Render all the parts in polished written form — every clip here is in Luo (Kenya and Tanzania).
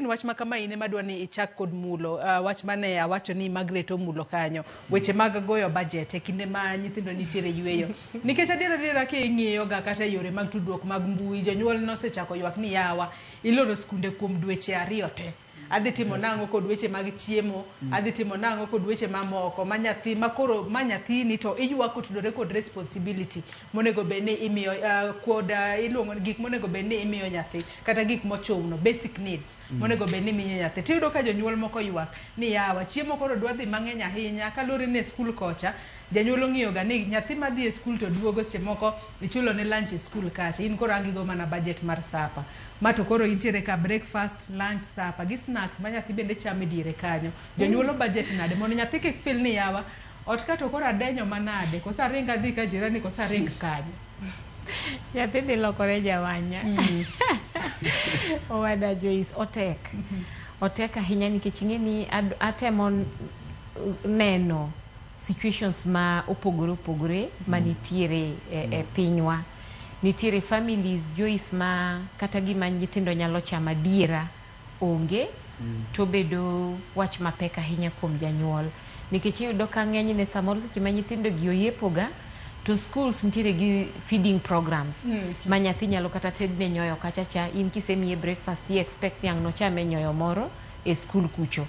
Godwin, wach ma kama in ema dwa ni ichak kod mulo wach mane awacho ni Margaret omulo kanyo, weche mag goyo budget e kinde ma nyithindo nitiere yueyo, nikech adier adiera king'iyo ga kata e yore mag tudruok mag mbui, jonyuol nosechako ywak ni yawa, iloro skunde kuom dweche 2 te, adhi timo nang'o kod weche mag chiemo, adhi timo nang'o kod weche mamoko ma nyathi ma koro ma nyathini to iywak kotudore kod responsibility monego bed ni imiyo kod iluongo gik monego bed ni imiyo nyathi kata gik mochuno, basic needs monego bed ni imiyo nyathi. Tiyudo ka jonyuol moko ywak ni yawa, chiemo koro dwa dhi mang'eny ahinya kaluwore ni e skul kocha janyuol ong'iyo ga ni nyathi madhi e skul to duogo, seche moko ichulo ne lunch e skul kacha, in koro ang' igo mana budget mar supper ma to koro intiere ka breakfast, lunch, supper gi snacks ma nyathi bende chamo e diere kanyo. Jonyuol o budget nade mondo nyathi kik feel ni yawa, ot ka to koro adenyo manade, koso aring adhi ka jirani, koso aring kanye? Nyathi dhi lokore jawanya. Owada Joyce, otek. Otek ahinya nikech ing'e ni atemo neno situations ma opogore opogore manitiere e pinywa. Nitiere families, Joyce, ma kata gima nyithindo nyalo chamo adiera onge, to bedo wach mapek ahinya kuom janyuol. Nikech iyudo ka ng'enyne samoro seche ma nyithindo gi oyiepoga, to schools nitiere gi feeding programs ma nyathi nyalo kata tedne nyoyo kacha cha, in kisemiye breakfast i expect ni ang' nochame nyoyo moro e skul kucho.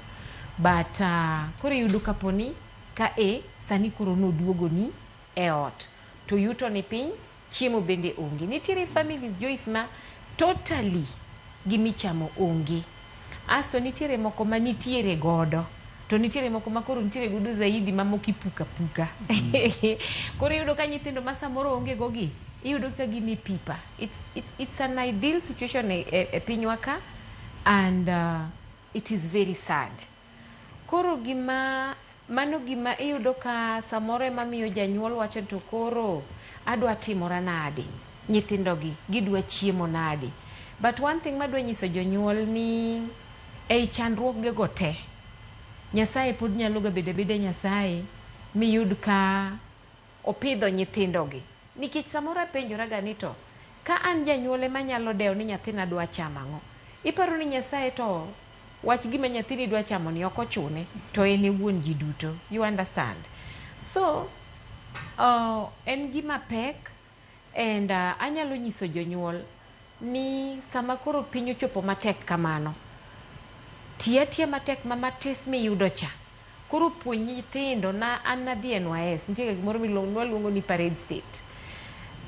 But koro iyudo kaponi ka e sani koro noduogoni e ot to yuto ni piny, chiemo bende onge. Nitiere families, Joyce, ma totally gimichamo onge. Asto nitiere moko ma nitiere godo, to nitiere moko ma koro nitiere godo zaidi, ma moko ipuka puka. Koro iyudo ka nyithindo ma samoro onge go gi, iyudo ka gin e pipa. It's an ideal situation e pinywa ka and it is very sad. Koro gima mano gima iyudo ka samoro ema miyo janyuol wacho ni to koro adwa timora nade, nyithindo gi gidwa chiemo nade? But one thing madwa nyiso jonyuol ni ei chandruoge go te, Nyasaye pod nyalo ga bedo abeda Nyasaye miyud ka opidho nyithindo gi. Nikech samoro apenjora ga ni to ka an janyuol ema nyalo dewo ni nyathina dwa chamo ang'o, iparo ni Nyasaye to wach gima nyathini dwa chamo ni ok ochune, to en e wuon ji duto. You understand? So en gima pek and anyalo nyiso jonyuol ni sama koro piny ochopo matek kamano, ti atiya matek ma matis miyudo cha. Koro puonj nyithindo na an nadhi NYS, nitie gimoro miluongo ni parade state.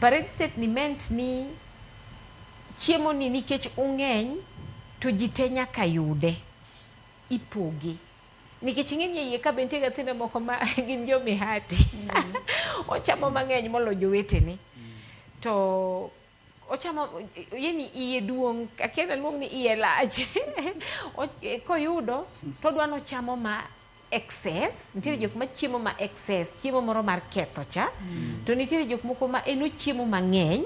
Parade state ni meant ni chiemo ni nikech ung'eny to ji te nyaka yude, ipoge. Nikech ing'e ni e iye ka be nitie nyithindo moko ma gin jo mihati. Ochamo mang'eny molo jowetene. To ochamo yani iye duong', akia naluong ni iye lach. Koyudo to odwa nochamo ma excess. Nitiere jok ma chiemo ma excess, chiemo moro mar ketho cha. To nitiere jok moko ma en ochiemo mang'eny,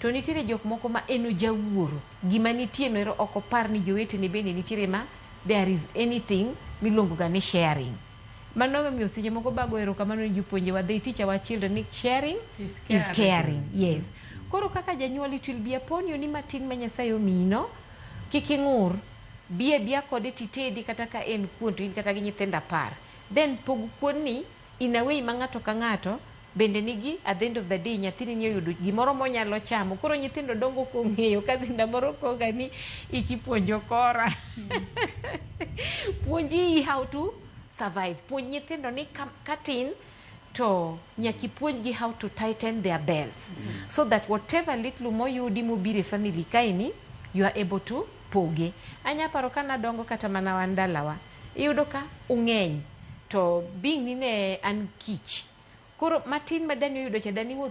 to nitiere jok moko ma en ojawuoro. Gima nitie no ero ok opar ni jowetene bende nitiere ma there is anything miluongo ga ni sharing. Mano emomiyo seche moko bago erokamano ne jopuonjewa, they teach our children ni sharing is is caring. Caring. Yes. Koro kaka janyuol it will be upon you ni matin ma Nyasaye omiyi no, kik ing'ur, bi abiya kode titedi kata ka en kuon to in kata gi nyithindo 10. Then pog kuon ni in a way ma ng'ato ka ng'ato bende nigi at the end of the day nyathini ni oyudo gimoro monyalo chamo. Koro nyithindo dongo kong'eyo ka moro koga ni ikipuonjo kora. Puonji how to survive. Puonj nyithindo ni ka tin to nyaka ipuonjgi how to tighten their belts so that whatever little moyudi mobiro e family kaeni, you are able to poge. Anya paro ka nadongo kata mana wan dalawa, iyudo ka ung'eny to being ni ne an kich, koro matin ma dani oyudo cha dani was